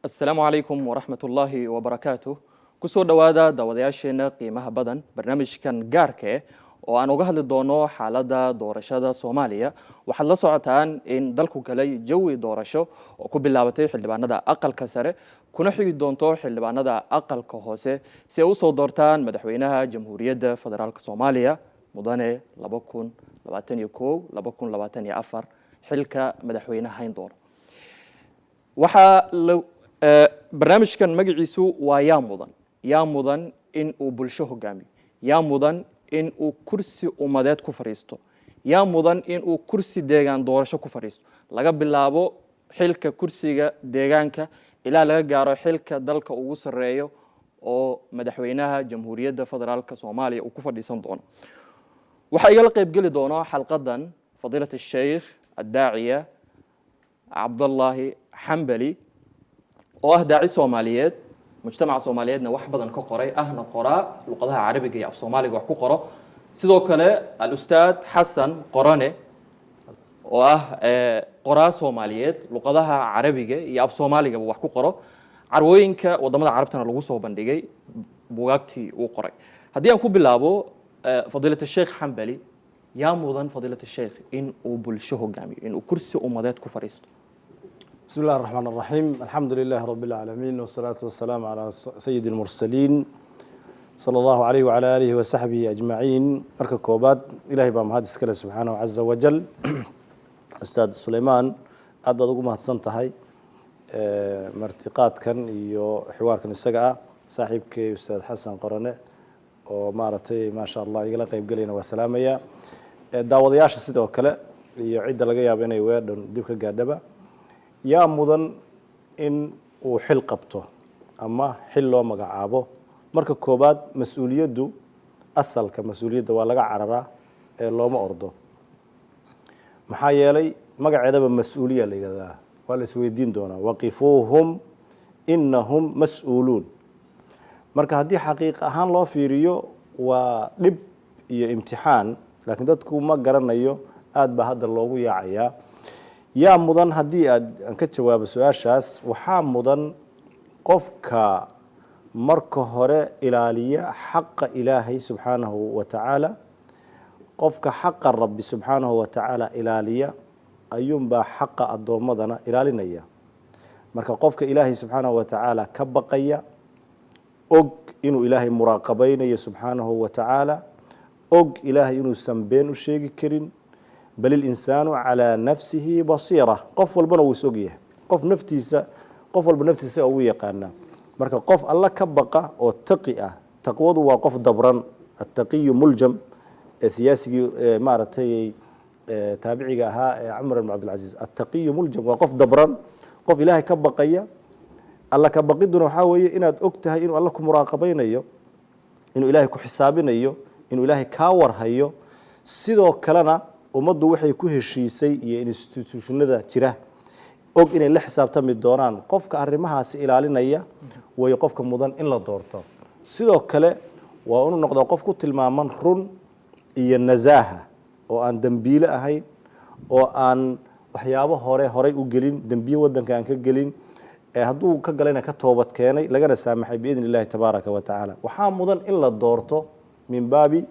Asalaamu calaykum waraxmat ullaahi wabarakaatuh. Kusoo dhowaada, daawadayaasheena qiimaha badan, barnaamijkan gaarka eh oo aan uga hadli doono xaaladda doorashada Soomaaliya. Waxaad la socotaan in dalku galay jawi doorasho oo ku bilaabatay xildhibaanada Aqalka Sare, kuna xigi doonto xildhibaanada Aqalka Hoose, si ay usoo doortaan madaxweynaha Jamhuuriyadda Federaalka Soomaaliya, mudane 2021 2024 xilka madaxweyne hayn doono. Waxaa la barnaamijkan magaciisu waa "Yaa mudan". Yaa mudan in uu bulsho hogaamiyo? Yaa mudan in uu kursi ummadeed ku fadhiisto? Yaa mudan in uu kursi deegaan doorasho ku fadhiisto, laga bilaabo xilka kursiga deegaanka ilaa laga gaaro xilka dalka ugu sarreeyo oo madaxweynaha Jamhuuriyadda Federaalka Soomaaliya uu ku fadhiisan doono? Waxaa igala qayb geli doono xalqadan fadiilat Sheikh addaaciya Cabdullaahi Xambali, oo ah daaci Soomaaliyeed, mujtamaca Soomaaliyeedna wax badan ka qoray, ahna qoraa luqadaha Carabiga iyo af Soomaaliga wax ku qoro. Sidoo kale al-ustaad Xasan Qorane, oo ah qoraa Soomaaliyeed, luqadaha Carabiga iyo af Soomaaligaba wax ku qoro, carwooyinka waddamada Carabtana lagu soo bandhigay bugaagtii uu qoray. Haddii aan ku bilaabo fadiilat Sheikh Xambali, yaa mudan, fadiilat Sheikh, in uu bulsho hogaamiyo, in uu kursi ummadeed ku fadhiisto? بسم الله الرحمن الرحيم، الحمد لله رب العالمين، والصلاة والسلام على سيد المرسلين، صلى الله عليه وعلى آله وصحبه أجمعين. Marka koobaad, Ilahay baa mahad iskale subxaanahu caza wajal. Ustaad Suleymaan, aad baad ugu mahadsan tahay martiqaadkan iyo xiwaarkan isaga ah. Saaxiibkay Ustaad Xasan Qorane oo maaragtay, maasha Allah, igala qeyb gelayna waa salaamaya. Daawadayaasha sidoo kale iyo cidda laga yaabo inay weedhan dib ka gaadhaba. Yaa mudan in uu xil qabto ama xil loo magacaabo? Marka koobaad, mas-uuliyaddu, asalka mas-uuliyadda waa laga cararaa ee looma ordo. Maxaa yeelay, magaceedaba mas-uuliya la yidhahdaa, waa la isweydiin doonaa. Waqifuuhum inahum mas-uuluun. Marka haddii xaqiiq ahaan loo fiiriyo, waa dhib iyo imtixaan, laakiin dadku ma garanayo, aada baa hadda loogu yaacayaa. Yaa mudan? Haddii aad aan ka jawaabo su-aashaas, waxaa mudan qofka marka hore ilaaliya xaqa Ilaahay subxaanahu wa tacaala. Qofka xaqa Rabbi subxaanahu wa tacaala ilaaliya ayuunbaa xaqa addoommadana ilaalinaya. Marka qofka Ilaahay subxaanahu wa tacaala ka baqaya, og inuu Ilaahay muraaqabaynayo subxaanahu wa tacaala, og Ilaahay inuusan been u sheegi karin. Bal ilinsaanu calaa nafsihi basiira. Qof walbana wuu is ogyahay, qof naftiisa, qof walba naftiisa ugu yaqaanaa. Marka qof Alla ka baqa oo taqi ah, taqwadu waa qof dabran, attaqiyu muljam, ee siyaasigii maaragtay taabiciga ahaa ee Cumar ibn Cabdilcaziiz, attaqiyu muljam, waa qof dabran, qof Ilaahay ka baqaya. Alla ka baqiduna waxaa weeye inaad og tahay inuu Alla ku muraaqabaynayo, inuu Ilaahay ku xisaabinayo, inuu Ilaahay kaa warhayo. Sidoo kalena ummaddu waxay ku heshiisay iyo institutionada jira og inay la xisaabtami doonaan. Qofka arrimahaasi ilaalinaya way qofka mudan in la doorto. Sidoo kale waa inuu noqdaa qof ku tilmaaman run iyo nasaaha, oo aan dembiile ahayn, oo aan waxyaabo hore horay u gelin, dembiye waddanka aan ka gelin, hadduu ka galayna ka toobad keenay, lagana saamaxay biidni illahi tabaaraka wa tacaala. Waxaa mudan in la doorto min baabi,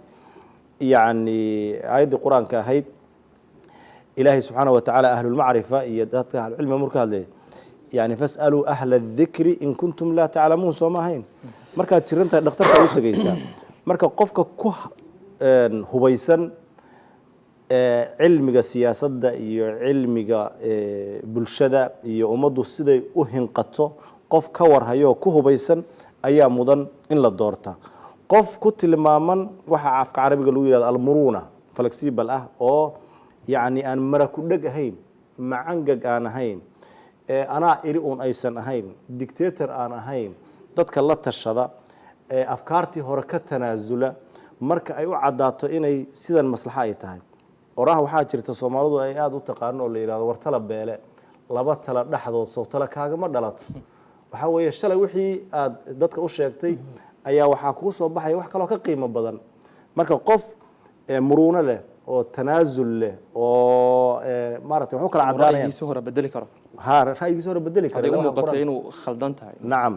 yacni, aayaddii Qur-aanka ahayd. Ilaahay subxaana wa tacaala ahlulmacrifa iyo dadka ahlucilmiga marku ka hadlaya, yani, fas'aluu ahla adikri in kuntum laa taclamuun. Soo ma ahayn? Markaad jiran tahay dhakhtarkaad u tegeysaa. Marka qofka ku hubaysan cilmiga siyaasadda iyo cilmiga bulshada iyo ummaddu siday u hinqato, qof ka warhayo oo ku hubaysan ayaa mudan in la doorta. Qof ku tilmaaman waxa afka Carabiga lagu yihahdo almuruuna, flexible ah, oo yacni aan mara ku dheg ahayn, macangag aan ahayn, anaa iri uun aysan ahayn, dictator aan ahayn, dadka la tashada, afkaartii hore ka tanaasula marka ay u caddaato inay sidan maslaxo ay tahay. Oraha waxaa jirta Soomaalidu ay aada u taqaano oo la yidhahdo: "War tala beele, laba tala dhexdood soo tala kaagama dhalato." Waxaa weeye, shalay wixii aada dadka u sheegtay ayaa waxaa kuu soo baxaya wax kaloo ka qiimo badan. Marka qof muruuno leh oo tanaasul leh oo maaragtay wax u kala caddaanayaan. Ra'yigiisa hore bedeli karo. Ha, ra'yigiisa hore bedeli kara. Hadday u Ilaa waxa muuqato Quraan- inuu khaldan tahay. Nacam,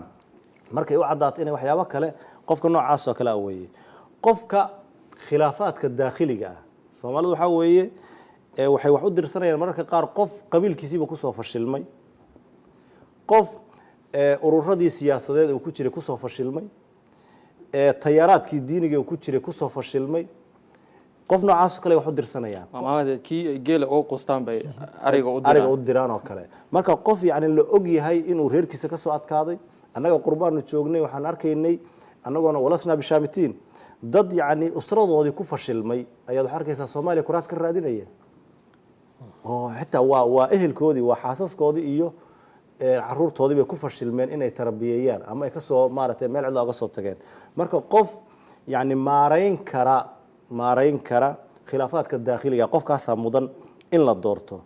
markay u caddaato inay waxyaabo kale, qofka noocaas oo kale ah weeye. Qofka khilaafaadka daakhiliga ah, Soomaalidu waxaa weeye waxay wax u dirsanayaan mararka qaar qof qabiilkiisiiba kusoo fashilmay, qof ururadii siyaasadeed uu ku jiray kusoo fashilmay, tayaaraadkii diiniga uu ku jiray kusoo fashilmay. Qof noocaas oo kale wax u dirsanayaan. Maamada kii ay geela uga qustaan bay ariga u ariga diraan. U diraan oo kale. Marka qof yacni la og yahay inuu reerkiisa ka soo adkaaday. Annaga qurbaanu joognay, waxaan arkaynay annagoona walasnaa bishaamitiin, dad yacni usradoodii ku fashilmay ayaad waxaa arkaysaa Soomaaliya kuraas ka raadinaya, oo xitaa waa ehelkoodii, waa xaasaskoodii iyo caruurtoodii bay ku fashilmeen inay tarbiyeeyaan ama ay kasoo maaragtay meel cidla oga soo tageen. Marka qof yacni maarayn kara khilaafaadka daakhiliga, qofkaasaa mudan in la doorto.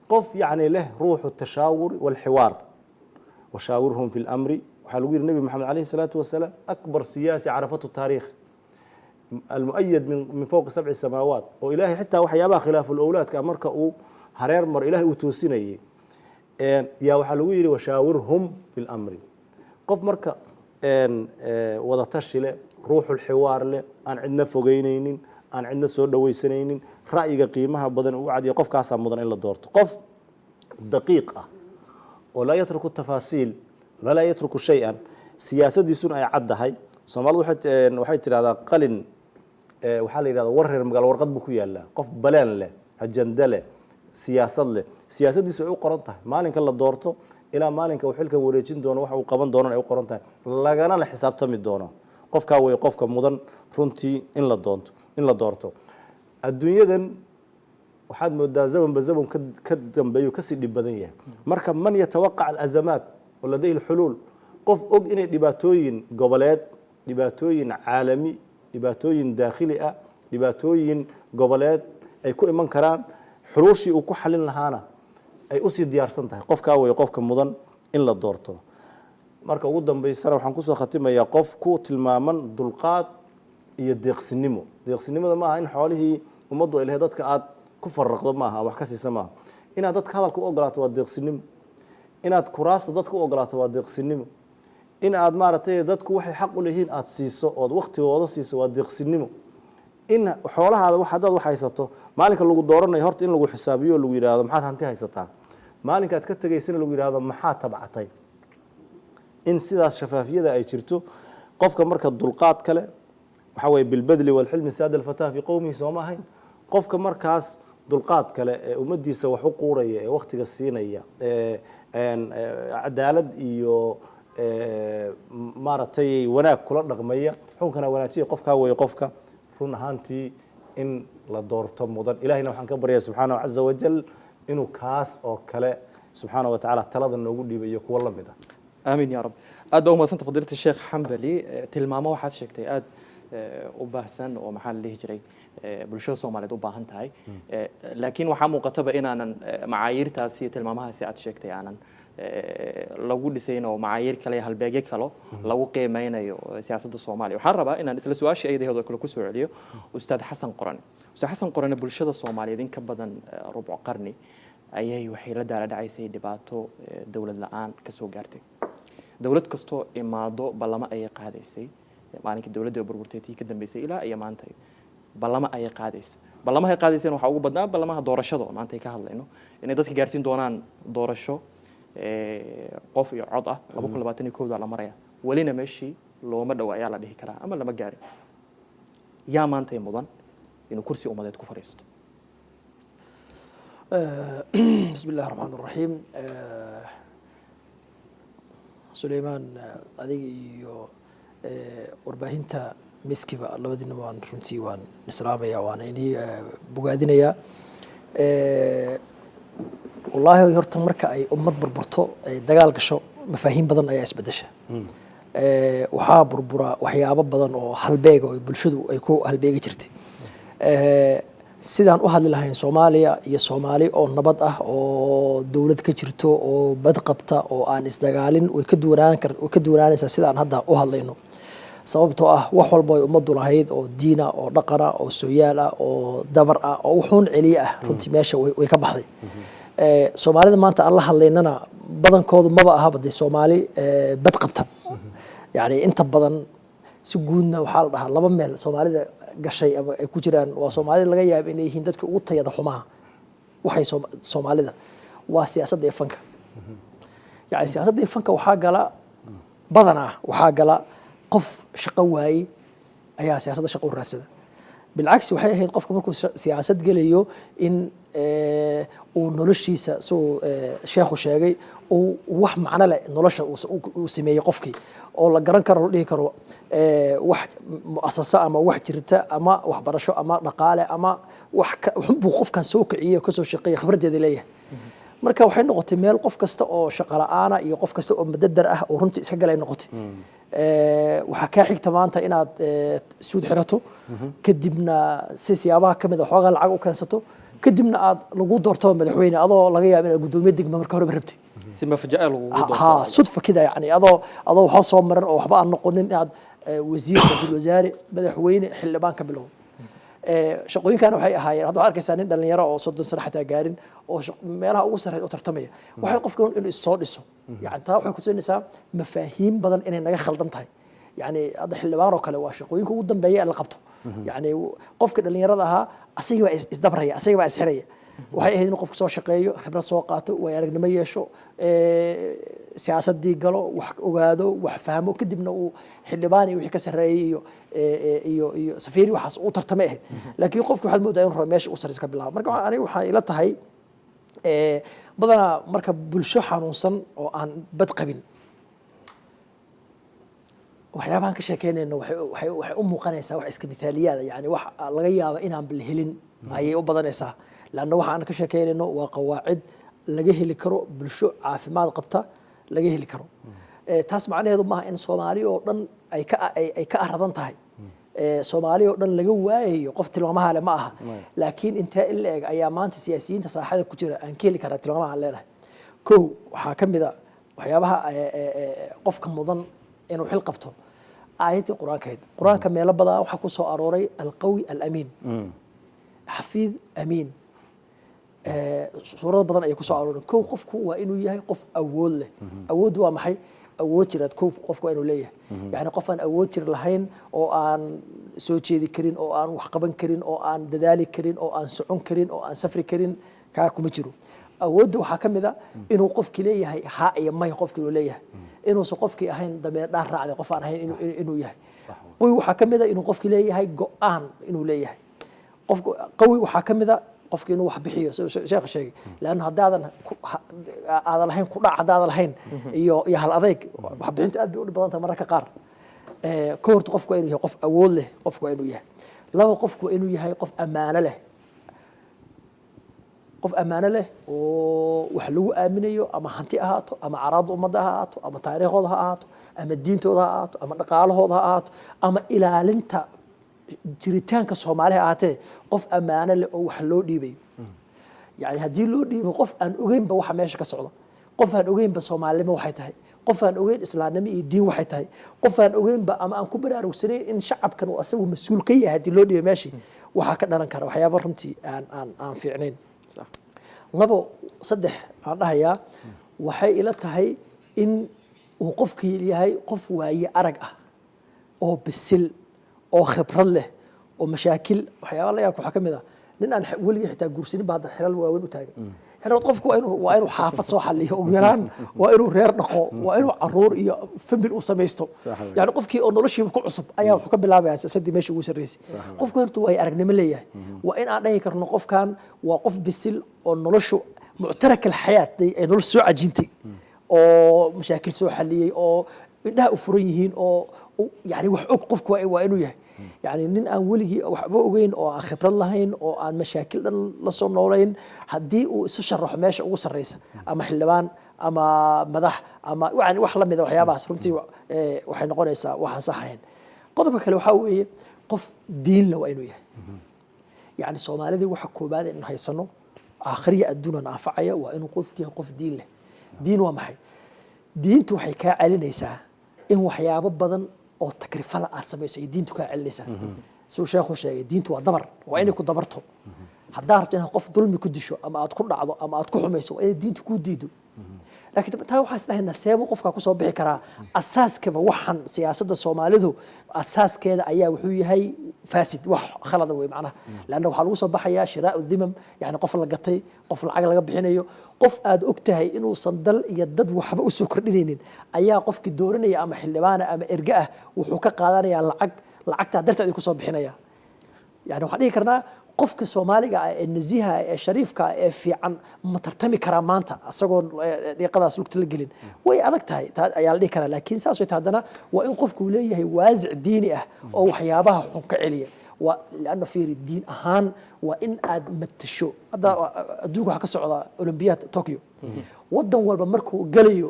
Qof yacni leh ruuxu tashaawur walxiwaar. Washaawirhum fi lamri, waxaa lagu yidhi Nebi Maxamed calayhi salaatu wasalaam, akbar siyaasi carafatu taariikh, almuayad min fowqi sabci samaawaat, oo Ilaahay xitaa waxyaabaha khilaaful owlaadka marka uu hareer maro Ilahay uu toosinayay, yaa waxaa lagu yidhi washaawirhum fi lamri. Qof marka wada tashi leh, ruuxul xiwaar leh, aan cidna fogeynaynin, aan cidna soo dhawaysanaynin, ra'yiga qiimaha badan uu cadiya, qofkaasaa mudan in la doorto. Qof daqiiq ah oo laa yatruku tafaasiil walaa yatruku shay-an, siyaasadiisuna ay caddahay. Soomaalidu waxay tidhahdaa qalin, waxaa la yidhahdaa war reer magaalo warqad buu ku yaalaa. Qof baleen leh, ajande leh, siyaasad leh, siyaasaddiisu ay u qoran tahay, maalinka la doorto ilaa maalinka uu xilkan wareejin doono waxa uu qaban doono ay u qoran tahay, lagana la xisaabtami doono, qofkaa wey qofka mudan runtii in la doorto. Adduunyadan waxaad moodaa zamanba zaman ka dambeeyu kasii dhib badan yahay. Marka man yatawaqac alazamaat waladayhi alxuluul, qof og inay dhibaatooyin goboleed, dhibaatooyin caalami, dhibaatooyin daakhili ah, dhibaatooyin goboleed ay ku iman karaan, xuluushii uu ku xalin lahaana ay usii diyaarsan tahay, qofkaa wey qofka mudan in la doorto. Marka ugu dambaysana waxaan kusoo khatimayaa qof ku tilmaaman dulqaad iyo deeqsinimo. Deeqsinimada maaha in xoolihii ummaddu ay lahayd dadka aad ku faraqdo, maaha wax ka siisa, maaha. Inaad dadka hadalka u ogolaato waa deeqsinimo. Inaad kuraasta dadka u ogolaato waa deeqsinimo. In aad maaragtay dadku waxay xaq u leeyihiin aad siiso ood waktigooda siiso waa deeqsinimo. In xoolahaada wax haddaad wax haysato, maalinka lagu dooranayo horta in lagu xisaabiyo oo lagu yidhaahdo maxaad hanti haysataa, maalinkaad ka tegaysana lagu yidhaahdo maxaa tabcatay, in sidaas shafaafiyada ay jirto. Qofka marka dulqaad kale waxaa weeye bilbadli walxilmi saada alfataa fi qowmihi, sooma ahayn? Qofka markaas dulqaad kale ee ummaddiisa wax u quuraya, ee waktiga siinaya, ee cadaalad iyo maaragtay wanaag kula dhaqmaya, xukunkana wanaajiya, qofkaa weeye qofka run ahaantii in la doorto mudan. Ilahayna waxaan ka baryaya subxaanahu caza wajal inuu kaas oo kale subxaana wa tacaala talada noogu dhiibayo kuwo la mid ah. Aamin ya rab. Aad baa umahadsanta, fadiilata Sheekh Xambali. Tilmaamo waxaad sheegtay aad u baahsan oo maxaa la dhihi jiray bulshada Soomaaliyeed u baahan tahay, laakiin waxaa muuqataba inaanan macaayiirtaasi iyo tilmaamahaasi aad sheegtay aanan lagu dhisayn oo macaayiir kale iyo halbeegyo kalo lagu qiimeynayo siyaasadda Soomaaliya. Waxaan rabaa inaan isla su-aashii ayadaheed oo kale kusoo celiyo Ustaad Xasan Qorane. Ustaad Xasan Qorane, bulshada Soomaaliyeed in ka badan rubco qarni ayay waxay la daala dhacaysay dhibaato dowlad la-aan kasoo gaartay. Dowlad kastoo imaado ballamo ayay qaadaysay. Maalinkii dowladda burburtay tii ka dambeysay ilaa iyo maanta ballamo ayay qaadaysa. Ballamahay qaadayseen waxaa ugu badnaa ballamaha doorashada oo maanta ay ka hadlayno, inay dadka gaarsiin doonaan doorasho qof iyo cod ah. 2021-da la maraya, welina meeshii looma dhow ayaa la dhihi karaa ama lama gaarin. Yaa maantay mudan inuu kursi ummadeed ku fadhiisto? بسم الله الرحمن الرحيم. Suleymaan, adiga iyo warbaahinta Miskiba labadiina waan runtii waan islaamaya, waana inii bogaadinayaa. Wallaahi horta marka ay ummad burburto, ay dagaal gasho, mafaahiim badan ayaa isbedesha. Waxaa burbura waxyaabo badan oo halbeega oo bulshadu ay ku halbeegi jirtay. Sidaan u hadli lahayn Soomaaliya iyo Soomaali oo nabad ah oo dowlad ka jirto oo bad qabta oo aan isdagaalin way ka duwanaanaysaa sidaan hadda u hadlayno, sababtoo ah wax walba ay ummaddu lahayd oo diina oo dhaqana oo sooyaal ah oo dabar ah oo wuxuun celiye ah runtii meesha way ka baxday. Soomaalida maanta aan la hadlaynana Badankoodu maba ahaba dee Soomaali bad qabta. Yani inta badan si guudna waxaa la dhahaa laba meel Soomaalida gashay ama ay ku jiraan waa Soomaalida laga yaaba inay yihiin dadka ugu tayada xumaha. Waxay Soomaalida waa siyaasadda iyo fanka. Yani siyaasadda iyo fanka waxaa gala badanaa, waxaa gala qof shaqo waayey ayaa siyaasadda shaqo u raadsada. Bilcagsi, waxay ahayd qofka markuu siyaasad gelayo in uu noloshiisa, suu sheekhu sheegay, uu wax macno leh nolosha uu sameeyey qofkii oo la garan karo, la dhihi karo wax mu'asaso ama wax jirta ama waxbarasho ama dhaqaale ama wax waxun buu qofkan soo kiciyey oo kasoo shaqeeyey, khibraddeeda leeyahay. Marka waxay noqotay meel qof kasta oo shaqo la'aana iyo qof kasta oo madadar ah oo runtii iska galay noqotay. Waxaa kaa xigta maanta inaad suud xirato, kadibna si siyaabaha ka mid a xoogaa lacag u keensato, kadibna aad lagu doorto madaxweyne, adoo laga yaabo inaad guddoomiye degma marka horeba rabtay. Si mafjaa lagugu doorto. Ha, sudfa kida, yani adoo waxba soo maran oo waxba aan noqonin inaad wasiir, ra'iisul wasaare, madaxweyne, xildhibaan ka bilowdo. Shaqooyinkan waxay ahaayeen, hadda waxaad arkaysaa nin dhalinyaro oo 30 sano xataa gaarin oo meelaha ugu sarreeya u tartamaya. Waxay qofka inuu is soo dhiso, yani taa waxay kutusinaysaa mafaahiim badan inay naga khaldan tahay. Yani hadda xildhibaan oo kale waa shaqooyinka ugu dambeeya ee la qabto. Yani qofka dhalinyarada ahaa asagii baa isdabraya, asagii baa isxiraya. Waxay ahayd inuu qofku soo shaqeeyo, khibrad soo qaato, waayo aragnimo yeesho, siyaasadii galo, wax ogaado, wax fahmo, kadibna uu xildhibaan iyo wixii ka sarreeyey iyo iyo safiiri waxaas u tartamay ahayd. Laakiin qofku waxaad moodaa inuu rabo meesha u sarreysa ka bilaabo. Marka aniga waxaa ila tahay badanaa marka bulsho xanuunsan oo aan bad qabin waxyaabahan ka sheekeynayno waxay u muuqanaysaa wax iska mithaaliyaada, yani wax laga yaabo inaan la helin ayay u badanaysaa, lanna waxa aan ka sheekeynayno waa qawaacid laga heli karo bulsho caafimaad qabta laga heli karo. Taas macnaheedu maaha in Soomaali oo dhan ay ka aradan tahay, Soomaali oo dhan laga waayayo qof tilmaamaha leh ma aha. Laakiin intee in la eg ayaa maanta siyaasiyiinta saaxada ku jira aan ka heli karaa tilmaamaha aan leenahay? Kow, waxaa ka mid a waxyaabaha qofka mudan inuu xil qabto aayaddii Qur-aankayd. Qur-aanka meelo badan waxaa ku soo arooray alqawi alamiin, xafiid amiin. Suurado badan ayay ku soo arooray. Kow, qofku waa inuu yahay qof awood leh. Awooddu waa maxay? Awood jiraad kow qofku waa inuu leeyahay. Yani qof aan awood jir lahayn oo aan soo jeedi karin oo aan wax qaban karin oo aan dadaali karin oo aan socon karin oo aan safri karin, kaa kuma jiro. Awoodda waxaa ka mid a inuu qofki leeyahay ha iyo may, qofki inuu leeyahay, inuusan qofkii ahayn dameer dhaar raacday, qof aan ahayn inuu yahay. Qawi waxaa ka mid a inuu qofki leeyahay go-aan inuu leeyahay. Qofku qawi waxaa ka mid a qofki inuu wax bixiyo, siduu sheekha sheegay, leanna haddaadan aadan lahayn ku dhac, haddaadan lahayn iyo hal adayg, waxbixintu aad bay u dhib badan tahay mararka qaar. Ka horta qofku waa inuu yahay qof awood leh, qofku waa inuu yahay. Laba, qofku waa inuu yahay qof ammaano leh, qof ammaano leh oo wax lagu aaminayo, ama hanti ahaato, ama caraadda ummadda ha ahaato, ama taariikhooda ha ahaato, ama diintooda ha ahaato, ama dhaqaalahooda ha ahaato, ama ilaalinta jiritaanka Soomaali ha ahaatee, qof ammaano leh oo wax loo dhiibay. Yani haddii loo dhiibo qof aan ogeynba waxa meesha ka socda, qof aan ogeynba Soomaalinimo waxay tahay, qof aan ogeyn islaamnimo iyo diin waxay tahay, qof aan ogeynba ama aan ku baraarugsanayn in shacabkan uu asagu mas-uul ka yahay, haddii loo dhiibo meeshii, waxaa ka dhalan kara waxyaaba runtii aan fiicnayn. Labo, saddex aan dhahayaa, waxay ila tahay in uu qofkii yahay qof waaye arag ah oo bisil oo khibrad leh oo mashaakil. Waxyaaba la yaabka waxaa ka mid ah nin aan weligii xitaa guursanin ba hadda xilal waaweyn u taagan. Yani qofku waa inuu xaafad soo xaliyo ugu yaraan, waa inuu reer dhaqo, waa inuu caruur iyo famil uu samaysto. Yani qofkii oo noloshiiba ku cusub ayaa wuxuu ka bilaabayaa siyaasaddii meesha ugu sarreysay. Qofku horta waa aragnimo leeyahay, waa in aan dhahi karno qofkan waa qof bisil oo noloshu muctaraka alxayaat ay nolosha soo cajintay oo mashaakil soo xaliyey oo indhaha u furan yihiin oo yani wax og. Qofku waa inuu yahay yani nin aan weligii waxba ogeyn oo aan khibrad lahayn oo aan mashaakil dhan la soo noolayn, haddii uu isu sharaxo meesha ugu sarreysa, ama xildhibaan ama madax ama yani wax la mida waxyaabahaas, runtii waxay noqonaysaa waxaan sax ahayn. Qodobka kale waxaa weeye qof diin la waa inuu yahay. Yani Soomaalidii waxa koobaad inuu haysano aakhiriya adduunan anfacaya waa inuu qofku yahay qof diin leh. Diin waa maxay? Diintu waxay kaa celinaysaa in waxyaabo badan oo takrifala aad samayso ay diintu kaa celinaysaa. Siduu sheekhu sheegay, diintu waa dabar, waa inay ku dabarto. Haddaa rabto inaad qof dulmi ku disho ama aad ku dhacdo ama aad ku xumayso, waa inay diintu kuu diido. Laakiin Laakiin taa waxaan isdhahaynaa, seebuu qofkaa kusoo bixi karaa? Asaaskaba waxaan siyaasadda Soomaalidu asaaskeeda ayaa wuxuu yahay faasid, wax khalada wey macnaha, leanna waxaa lagu soo baxayaa shiraa'u dhimam, yani qof la gatay, qof lacag laga bixinayo, qof aad og tahay inuusan dal iyo dad waxba usoo kordhinaynin ayaa qofkii dooranaya ama xildhibaana ama erge ah wuxuu ka qaadanayaa lacag, lacagtaa darteed ayuu kusoo bixinaya. Yani waxaan dhihi karnaa, qofka Soomaaliga ah ee nasiiha ah ee shariifka ah ee fiican ma tartami karaa maanta asagoo dhiiqadaas lugta la gelin? Way adag tahay, taa ayaa la dhihi karaa. Laakiin saas oo tahay haddana waa in qofku uu leeyahay waasic diini ah oo waxyaabaha xun ka celiya. Waa lianna fiiri, diin ahaan waa in aad matasho. Hadda adduunka waxaa ka socda Olympiad Tokyo. Wadan walba markuu gelayo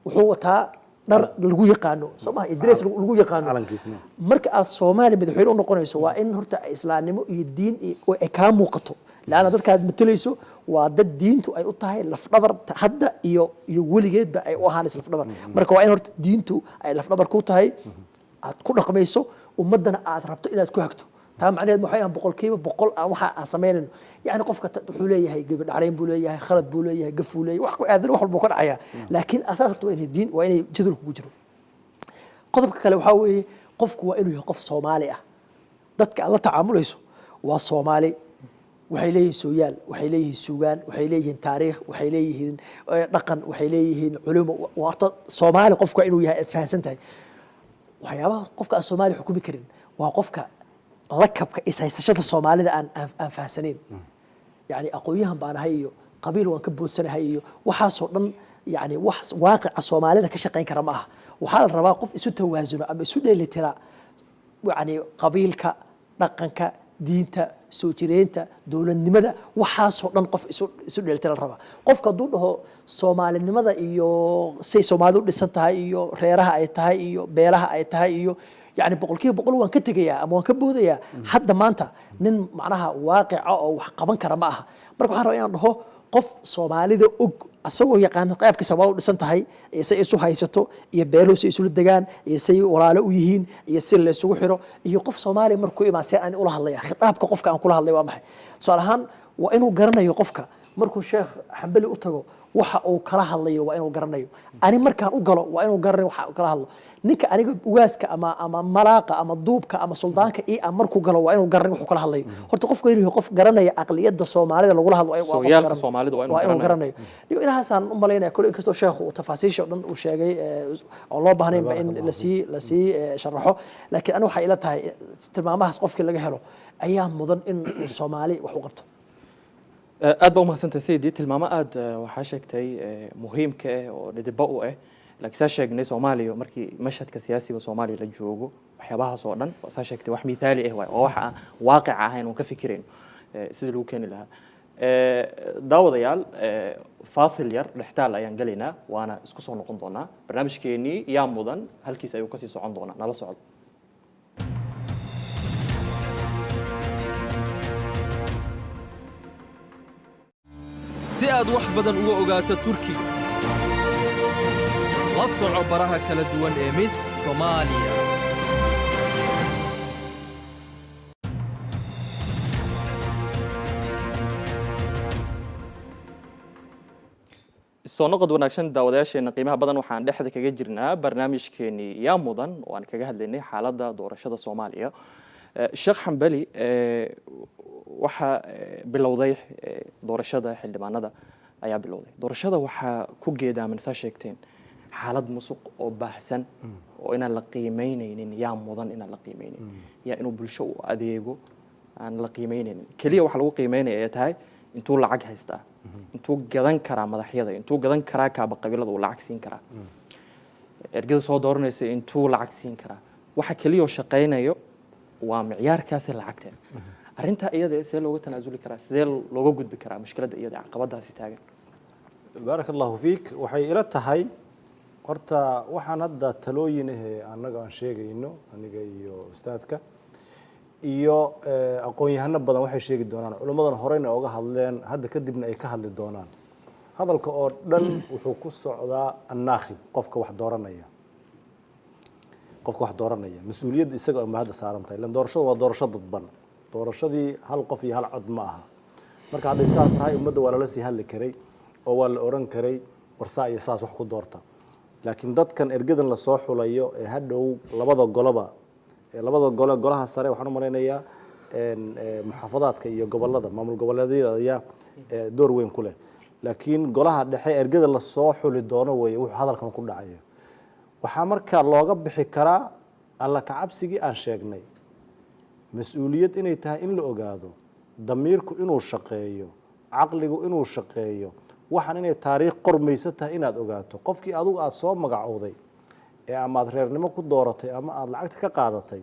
wuxuu wataa dhar lagu yaqaano, soo maha, iyo dress lagu yaqaano. Calankiisna. Marka aad Soomaaliya madaxweyne u noqonayso, waa in horta islaamnimo iyo diin oo ay kaa muuqato, laanna dadka aad matalayso waa dad diintu ay u tahay lafdhabar hadda iyo weligeedba ay u ahaanayso lafdhabar. Marka waa in horta diintu ay lafdhabar ku tahay, aad ku dhaqmayso, ummaddana aad rabto inaad ku hagto. Taa macnaheed waxay ahaan 100% aan waxa aan samaynayno, yani qofka wuxuu leeyahay gabadhacrayn buu leeyahay, khalad buu leeyahay, gaf buu leeyahay, wax ku aadan wax walba ka dhacaya, laakiin asaas horta waa inay diin, waa inay jadwalka kugu jiro. Qodobka kale waxaa weeye, qofku waa inuu yahay qof Soomaali ah. Dadka aad la tacaamulayso waa Soomaali, waxay leeyihiin sooyaal, waxay leeyihiin suugaan, waxay leeyihiin taariikh, waxay leeyihiin dhaqan, waxay leeyihiin culimo. Waa horta Soomaali qofku waa inuu yahay, aad fahansan tahay. Waxyaabaha qofka aan Soomaali xukumi karin waa qofka lakabka ishaysashada Soomaalida aan fahansanayn. Yani aqoon-yahan baan ahay iyo qabiil waan ka boodsanahay iyo waxaasoo dhan, yani wax waaqica Soomaalida ka shaqayn kara ma aha. Waxaa la rabaa qof isu tawaasuno ama isu dheelitira, yani qabiilka, dhaqanka, diinta, soo jireenta, dowladnimada, waxaasoo dhan qof isu dheelitira la rabaa. Qofka hadduu dhaho soomaalinimada iyo say Soomaalidu u dhisan tahay iyo reeraha ay tahay iyo beelaha ay tahay iyo yani 100% waan ka tegayaa ama waan ka boodayaa hadda maanta, nin macnaha waaqica oo wax qaban kara ma aha. Marka waxaan rabaa inaan dhaho, qof Soomaalida og, asagoo yaqaana qaabka Soomaalidu u dhisan tahay iyo say isu haysato iyo beeluhu say isula degaan iyo say walaalo u yihiin iyo si la isugu xiro, iyo qof Soomaaliya markuu imaan see aan ula hadlaya, khitaabka qofka aan kula hadlay waa maxay? Tusaale ahaan, waa inuu garanayo qofka markuu Sheekh Xambali u tago waxa uu kala hadlayo, waa inuu garanayo. Ani markaan u galo waa inuu garanayo waxa uu kala hadlo. Ninka aniga ugaaska ama malaaqa ama duubka ama suldaanka ii ah markuu galo, waa inuu garanayo wuxuu kala hadlayo. Horta qofku inuu yahay qof garanaya aqliyadda Soomaalida lagula hadlo, waa qof Sooyaalka Soomaalida waa inuu waa inuu garanayo. garanayo. Iyo inahaasaan u malaynaya kole, inkastoo sheekhu uu tafaasiisha oo dhan uu sheegay, oo loo baahnaynba in lasii sharaxo, laakiin aniga waxay ila tahay tilmaamahaas qofkii laga helo ayaa mudan in uu Soomaali wax u qabto. Aad baa umahadsantahay, Sayidi. Tilmaamo aad waxaa sheegtay muhiimka ah oo dhidibo u ah, laakiin saa sheegnay, Soomaaliya markii mashhadka siyaasiga Soomaaliya la joogo, waxyaabahaas oo dhan saa sheegtay wax mithaali ah waay, oo wax aan waaqic ahayn oon ka fikirayno sidii lagu keeni lahaa. Daawadayaal, faasil yar dhextaal ayaan gelaynaa, waana isku soo noqon doonaa. Barnaamijkeenii yaa mudan halkiis ayuu kasii socon doonaa, nala socdo. Si aad wax badan uga ogaato Turkiga, la soco baraha kala duwan ee Miss Soomaaliya. Soo noqod wanaagsan, daawadayaasheena qiimaha badan. Waxaan dhexda kaga jirnaa barnaamijkeenii yaa mudan oo aan kaga hadlaynay xaaladda doorashada Soomaaliya. Sheekh Xambali, waxaa bilowday doorashada xildhibaanada ayaa bilowday. Doorashada waxaa ku geedaaman, saa sheegteen, xaalad musuq oo baahsan oo inaan la qiimeyneynin yaa mudan, inaan la qiimeynin yaa inuu bulsho u adeego aan la qiimeyneynin. Keliya waxaa lagu qiimeynaya ay tahay intuu lacag haystaa, intuu gadan karaa madaxyada, intuu gadan karaa kaaba qabiilada uu lacag siin karaa, ergada soo dooranaysa intuu lacag siin karaa. Waxa keliya oo shaqaynayo waa micyaarkaasi lacagta. Arrintaa iyada see looga tanaasuli karaa? Sidee looga gudbi karaa mushkiladda iyada caqabadaasi taagan? Baaraka Allahu fiik. Waxay ila tahay horta waxaan hadda talooyin ahee annaga aan sheegayno, aniga iyo ustaadka iyo aqoon-yahano badan waxay sheegi doonaan, culimmadan horeyna oga hadleen, hadda kadibna ay ka hadli doonaan. Hadalka oo dhan wuxuu ku socdaa annaakhib, qofka wax dooranaya. Qofka wax dooranaya mas-uuliyadda isaga uma hadda saaran tahay, ilan doorashadu waa doorasho dadban, doorashadii hal qof iyo hal cod ma aha. Marka hadday saas tahay, ummadda waa lala sii hadli karay oo waa la oran karay Warsaa iyo saas wax ku doorta. Laakiin dadkan ergadan lasoo xulayo ee hadhow labada goloba, labada gole, golaha sare waxaan u malaynayaa muxaafadaadka iyo gobolada, maamul goboleedyada ayaa door weyn ku leh, laakiin golaha dhexe ergada lasoo xuli doono weeye wuxuu hadalkan ku dhacayo. Waxaa marka looga bixi karaa alla kacabsigii aan sheegnay, mas-uuliyad inay tahay in la ogaado, damiirku inuu shaqeeyo, caqligu inuu shaqeeyo, waxaan inay taariikh qormayso tahay inaad ogaato. Qofkii adigu aada soo magacowday ee ama aad reernimo ku dooratay ama aada lacagta ka qaadatay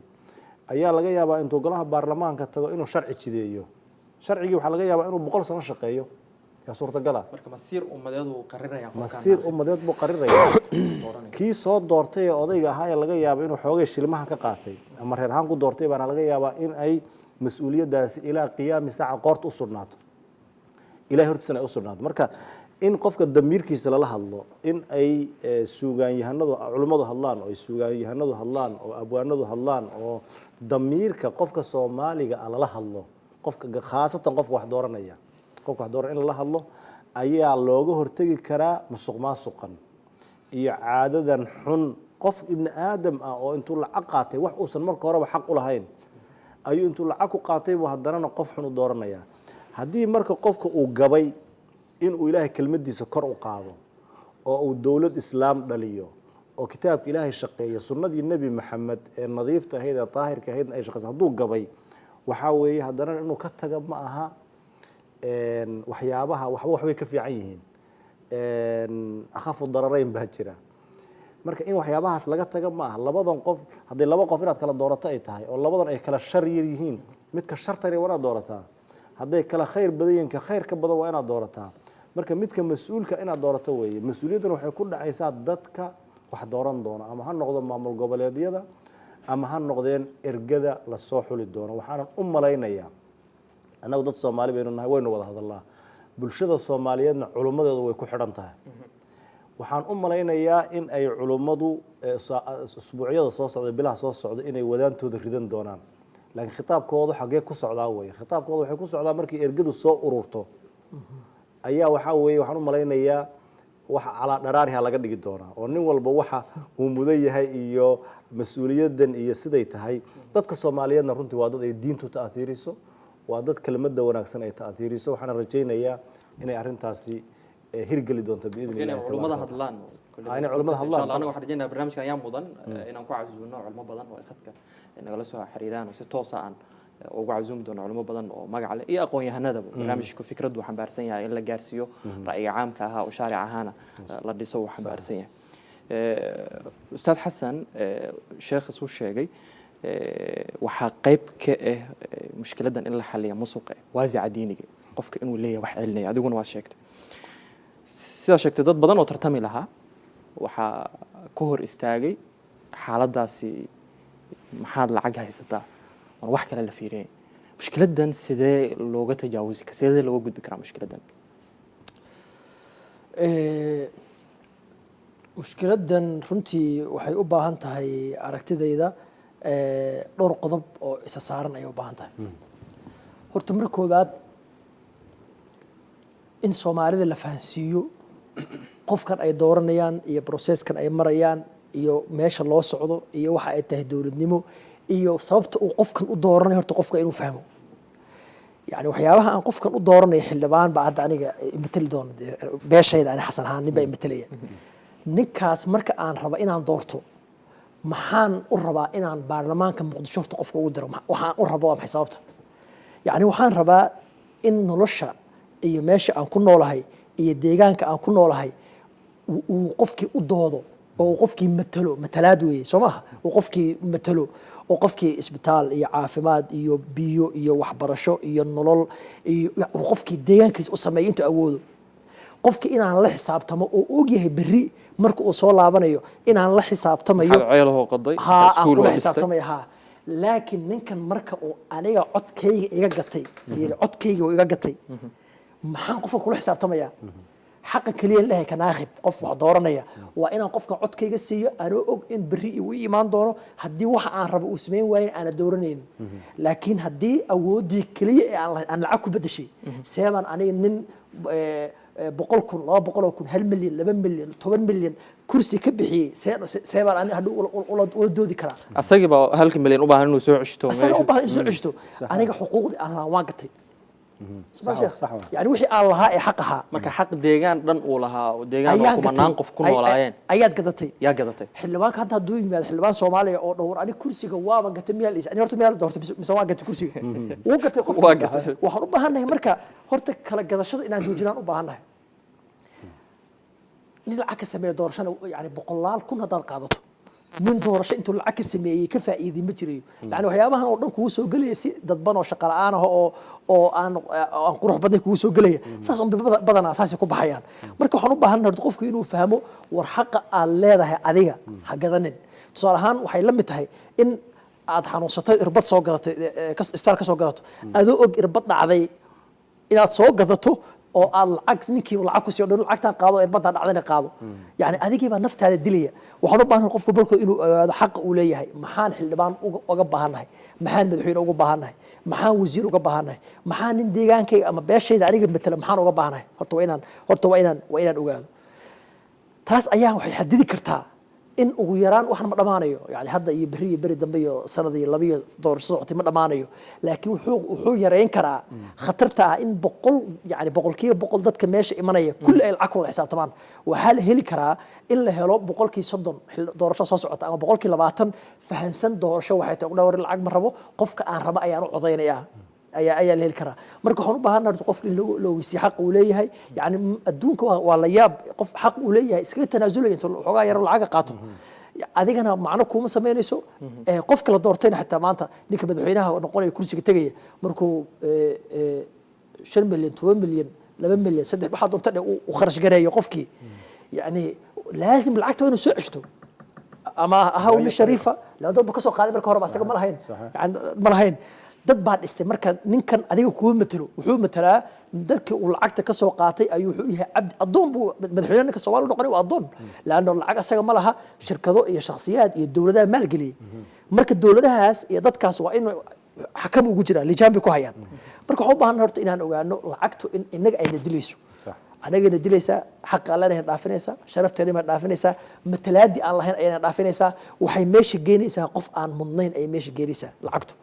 ayaa laga yaabaa intuu golaha baarlamaanka tago inuu sharci jideeyo. Sharcigii waxaa laga yaabaa inuu 100 sano shaqeeyo, yaa suurtagala. Marka masiir ummadeed uu qarinaya. Masiir ummadeed buu qarinaya. Kii soo doortay ee odayga ahaa ee laga yaabo inuu xoogay shilmaha ka qaatay ama reer ahaan ku doortay baana laga yaabaa in ay mas-uuliyaddaasi ilaa qiyaami saaca qoorta u sudhnaato, ilahay hortiisana ay u sugnaato. Marka in qofka damiirkiisa lala hadlo, in ay suugaanyahanadu, culimmadu hadlaan, oo ay suugaanyahanadu hadlaan, oo abwaanadu hadlaan, oo damiirka qofka Soomaaliga ah lala hadlo, qofka khaasatan qofka wax dooranaya, qofka wax dooranaya in lala hadlo ayaa looga hortegi karaa musuq maasuqan iyo caadadan xun. Qof ibni aadam ah oo intuu lacag qaatay, wax uusan marka horeba xaq u lahayn ayuu intuu lacag ku qaatay buu haddanana qof xun u dooranayaa. Haddii marka qofka uu gabay inuu Ilaahay kelmadiisa kor u qaado oo uu dowlad islaam dhaliyo oo kitaabka Ilaahay shaqeeya, sunnadii Nebi Maxamed ee nadiifta ahayd ee daahirka ahaydna ay shaqeyso, hadduu gabay, waxaa weeye haddana inuu ka taga ma aha. Waxyaabaha waxba waxbay ka fiican yihiin, akhafu dararayn baa jira. Marka in waxyaabahaas laga taga ma aha. Labadan qof, haddii laba qof inaad kala doorato ay tahay oo labadan ay kala shar yar yihiin, midka sharta yar waa inaad doorataa. Hadday kala khayr badan yihiin, ka khayr ka badan waa inaad doorataa. Marka midka mas-uulka inaad doorato weeye. Mas-uuliyadduna waxay ku dhacaysaa dadka wax dooran doona, ama ha noqdo maamul goboleedyada ama ha noqdeen ergada lasoo xuli doono. Waxaanan u malaynayaa, annagu dad Soomaali baynu nahay, waynu wada hadalnaa, bulshada Soomaaliyeedna culummadeedu way ku xidhan tahay. Waxaan u malaynayaa in ay culummadu usbuucyada soo socda, bilaha soo socda, inay wadaantooda ridan doonaan. Laakiin khitaabkoodu xaggee ku socdaa weye? Khitaabkooda waxay ku socdaa markii ergadu soo ururto ayaa waxaa weeye, waxaan u malaynayaa waxa calaa dharaariha laga dhigi doonaa oo nin walba waxa uu mudan yahay iyo mas-uuliyaddan iyo siday tahay. Dadka Soomaaliyeedna runtii waa dad ay diintu ta'athiiriso, waa dad kelmadda wanaagsan ay ta'athiiriso. Waxaana rajaynayaa inay arrintaasi hirgeli doonto biidni inay Illahi culimmada tabaaraka. hadlaan. Inay culimmada hadlaan. Insha Allah, anaga waxaan rajaynaa barnaamijkan ayaa mudan inaan ku casuuno culimo badan oo ay khadka nagala soo xiriiraan, oo si toosa aan ugu casuumi doono culimo badan oo magac leh iyo aqoon-yahanadaba. Barnaamijku fikraddu xambaarsan yahay in la gaarsiiyo ra'yiga caamka ahaa oo shaaric ahaana la dhiso uu xambaarsan yahay. Ustaad Xasan, sheekh isuu sheegay, waxaa qayb ka ah mushkiladan in la xaliya musuqa waasica diiniga, qofka inuu leeyahay wax celinaya. Adiguna waad sheegtay, sidaa sheegtay, dad badan oo tartami lahaa waxaa ka hor istaagay xaaladdaasi, maxaad lacag haysataa, oon wax kale la fiiriyay. Mushkiladan sidee looga tajaawusi, sidee looga gudbi karaa mushkiladan? Mushkiladan runtii waxay u baahan tahay, aragtidayda, dhowr qodob oo isa saaran ayay u baahan tahay. Horta marka koowaad, in Soomaalida la fahansiiyo qofkan ay dooranayaan iyo processkan ay marayaan iyo meesha loo socdo iyo waxa ay tahay dowladnimo iyo sababta uu qofkan u dooranayo. Horta qofka inuu fahmo, yani waxyaabaha aan qofkan u dooranayo, xildhibaan baa hadda aniga imateli doona dee, beeshayda, ani Xasan ahaan nin baa imatelaya. Ninkaas marka aan raba inaan doorto, maxaan u rabaa inaan baarlamaanka Muqdisho horta qofka ugu diro? Waxaan u raba waa maxay sababta? Yani waxaan rabaa in nolosha iyo meesha aan ku noolahay iyo deegaanka aan ku noolahay uu qofkii u doodo oo uu qofkii matalo. Matalaad weeye, soo maaha? Uu qofkii matalo oo qofkii isbitaal iyo caafimaad iyo biyo iyo waxbarasho iyo nolol iyo uu qofkii deegaankiisa u sameeyo intuu awoodo. Qofkii inaan la xisaabtamo oo og yahay berri marka uu soo laabanayo inaan la xisaabtamayo. Maxaad ceelahoo qoday? Ha, aan iskuul kula oo dhistay? xisaabtamaya ha. Laakiin ninkan marka uu aniga codkayga iga gatay, fiiri, codkayga uu iga gatay, maxaan qofka kula xisaabtamaya? Xaqa keliya lehay ka naakhib, qof wax dooranaya, waa inaan qofka codkayga siiyo anoo og in berri uu ii imaan doono, haddii waxa aan rabo uu samayn waayen aana dooranaynin. Laakiin haddii awooddii keliya ee aan lahayn aan lacag ku bedeshay, see baan aniga nin 100,000, 200,000, 1 milyan, 2 milyan, 10 milyan kursi ka bixiyey, see baan ani hadhow ula doodi karaa? Asagii baa halka milyan u baahan inuu soo ceshto. Asaga u meesha. baahan in soo ceshto. Aniga xuquuqdii aan lahaa waan gatay. Sax wa, sax wa. Yani wixii aan lahaa ee xaq ahaa Marka xaq deegaan dhan uu lahaa oo deegaan oo ayaan kumanaan gatay. qof ku noolaayeen Ayaad gadatay. Yaa gadatay. Xildhibaanka hadda hadduu yimaado, xildhibaan Soomaaliya oo dhowr, ani kursiga waaba gatay miyaa la ani horta miyaa la doortay mise waa gatay kursiga? Wuu gatay qofka. Waa gatay. Waxaan u baahannahay marka horta kala gadashada inaan joojinaan u baahannahay. Nin lacag ka sameeya doorashana, yani boqolaal kun haddaad qaadato, nin doorasho intuu lacag ka sameeyey ka faa'iiday ma jirayo. Yani waxyaabahan oo dhan kugu soo gelaya si dadban oo shaqo la'aan ah oo aan qurux badnayn kugu soo gelaya, saas un bay badanaa saasay ku baxayaan. Marka waxaan u baahannahay horta qofku inuu fahmo, war xaqa aad leedahay adiga ha gadanin. Tusaale ahaan, waxay la mid tahay in aad xanuunsatay, irbad soo gadatay, isbitaal ka soo gadato, adoo og irbad dhacday inaad soo gadato oo aad lacag ninkii lacag ku siiyo dhan, lacagtaan qaado, irbaddaa dhacdana qaado. Yani adigii baa naftaada dilaya. Waxaan u baahan qofku barkood inuu ogaado xaqa uu leeyahay. Maxaan xildhibaan uga baahannahay? Maxaan madaxweyne uga baahannahay? Maxaan wasiir uga baahannahay? Maxaan nin deegaankayga ama beeshayda aniga matala maxaan uga baahannahay? Horta waa inaan ogaado. Taas ayaa waxay xadidi kartaa in ugu yaraan waxan ma dhammaanayo, yani hadda iyo berri iyo beri dambe iyo sanad iyo laba iyo doorasho socotay ma dhammaanayo, laakiin wuxuu yareyn karaa khatarta ah in 100, yani 100% dadka meesha imanaya kulli ay lacag ku wada xisaabtamaan. Waxaa la heli karaa in la helo 30% doorasho soo socota ama 20% fahansan doorasho waxay tahay, u dhawr lacag ma rabo, qofka aan rabo ayaan u codaynayaa ayaa la heli karaa. Marka waxaan u baahannahay horta qofka in loo ogeysiiyo xaq uu leeyahay. Yani adduunka waa la yaab, qof xaq uu leeyahay iskaga tanaasulaya intuu xoogaa yaro lacaga qaato. Adigana macno kuuma samaynayso. Qofka la doortayna xitaa, maanta ninka madaxweynaha noqonaya, kursiga tegaya, markuu 5 milyan, 10 milyan, 2 milyan, saddex, waxaa doonta dhe u kharash gareeyo qofkii, yani laazim lacagta waa inuu soo ceshto, ama ahaw nin shariifa laba dad ba ka soo qaaday marka horeba, asaga ma lahayn. Yani ma lahayn, dad baa dhistay. Marka ninkan adiga kuwa matalo wuxuu matalaa dadkii uu lacagta ka soo qaatay ayuu wuxuu yahay cabdi, addoon buu madaxweyne ninka Soomaaliya u noqonay, waa addoon, laanno lacag asaga ma laha, shirkado iyo shakhsiyaad iyo dowladaha maalgeliyey. Marka dowladahaas iyo dadkaas waa in xakam ugu jiraan, lijaan bay ku hayaan. Marka waxaan u baahan horta inaan ogaano lacagtu in inaga ayna dilayso, anagana dilaysaa, xaqa allana dhaafinaysaa, sharafteena ma dhaafinaysaa, matalaadii aan lahayn ayana dhaafinaysaa. Waxay meesha geenaysaa qof aan mudnayn ayay meesha geenaysaa lacagtu.